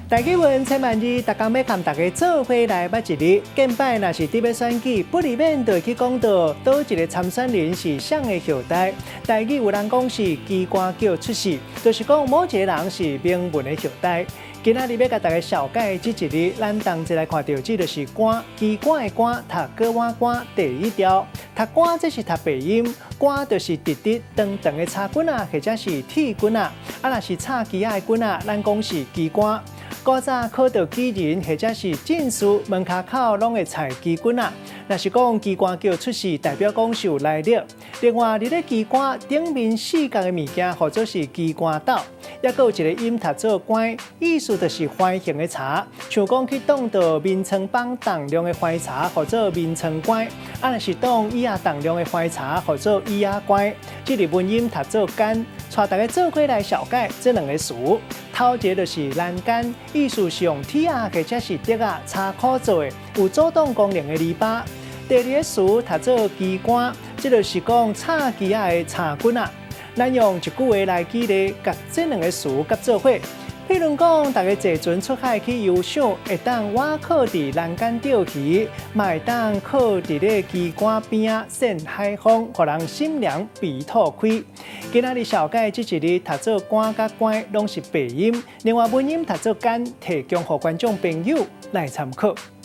台語文千萬字，逐工欲共大家做伙來捌一字。近擺若是佇欲選舉，不離免就會去講到佗一个參選人是啥的後代。台語有人講是機關轎出世，就是講某一个人是名門的後代。今仔日欲共大家紹介這一字，咱同齊來看著，這就是官，機關的關，讀閣碗官第一調。讀官這是讀白音，官就是直直長長的柴棍仔，或者是鐵棍仔。啊，若是插枝仔的棍仔，咱講是機關。古早考著舉人或者是進士，門跤口攏會採機棍仔。若是講機關轎出世，代表講是有來歷。另外，佇咧機關頂面四角的物件，號做是機關斗。抑閣有一個音讀做關，意思就是環形的柴，像講去擋著眠床放重量的環柴，號做眠床關；啊，若是擋椅仔重量的環柴，號做椅仔關。這個文音讀做干，帶大家做伙來紹介這兩個詞。頭一个就是欄杆，意思是用鐵仔或者是竹仔插箍做的，有阻擋功能的籬笆。第二个詞讀做機關，這就是講插枝仔的柴棍仔。咱用一句話來舉例，共這兩个詞結做伙。譬如講，大家坐船出海去遊賞，會當倚靠佇欄杆釣魚，嘛會當靠佇咧機關邊仔扇海風，予人心涼鼻吐開。今仔日紹介這一字讀做官佮關，攏是白音，另外文音讀做干，提供予觀眾朋友來參考。